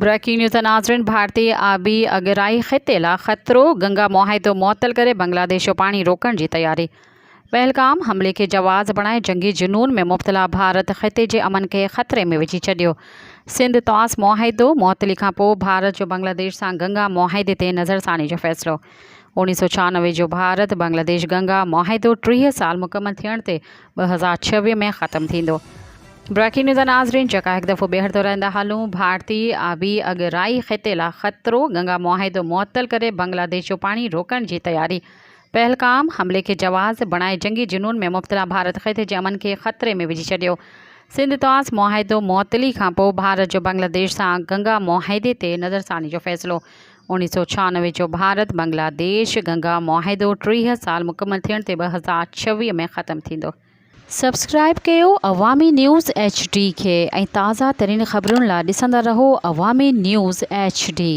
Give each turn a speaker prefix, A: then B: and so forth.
A: Breaking news ناظرين ڀارتي آبي اڳرائي خطي لا خطرو، گنگا معاهدو معطل ڪري بنگلاديش جو پاڻي روڪڻ جي تياري. پهلگام حملي کي جواز بڻائي جنگي جنون ۾ مبتلا ڀارت خطي جي امن کي خطري ۾ وجهي ڇڏيو. سنڌ طاس معاهدو معطلي کانپوء ڀارت جو بنگلاديش سان گنگا معاهدي تي نظرثاني جو فيصلو. 1996 جو ڀارت بنگلاديش گنگا معاهدو 30 سال مڪمل ٿيڻ تي 2026 ۾ ختم ٿيندو. بريڪنگ نيوز ناظرين جيڪا هڪ دفعو ٻيهر دهرائيندا هلون ڀارتي آبي اڳرائي خطي لا خطرو گنگا معاهدو معطل ڪري بنگلاديش جو پاڻي روڪڻ جي تياري پهلگام حملي کي جواز بڻائي جنگي جنون ۾ مبتلا ڀارت خطي جي امن کي خطري ۾ وجهي ڇڏيو سنڌ طاس معاهدو معطلي کانپوء ڀارت جو بنگلاديش سان گنگا معاهدي تي نظرثاني جو فيصلو 1996 جو ڀارت بنگلاديش گنگا معاهدو 30 سال مڪمل ٿيڻ تي 2026 ۾ ختم ٿيندو. سبسڪرائيب ڪيو عوامي نيوز ايڇ ڊي کي ۽ تازه ترين خبرن لا ڏسندا رهو عوامي نيوز ايڇ ڊي.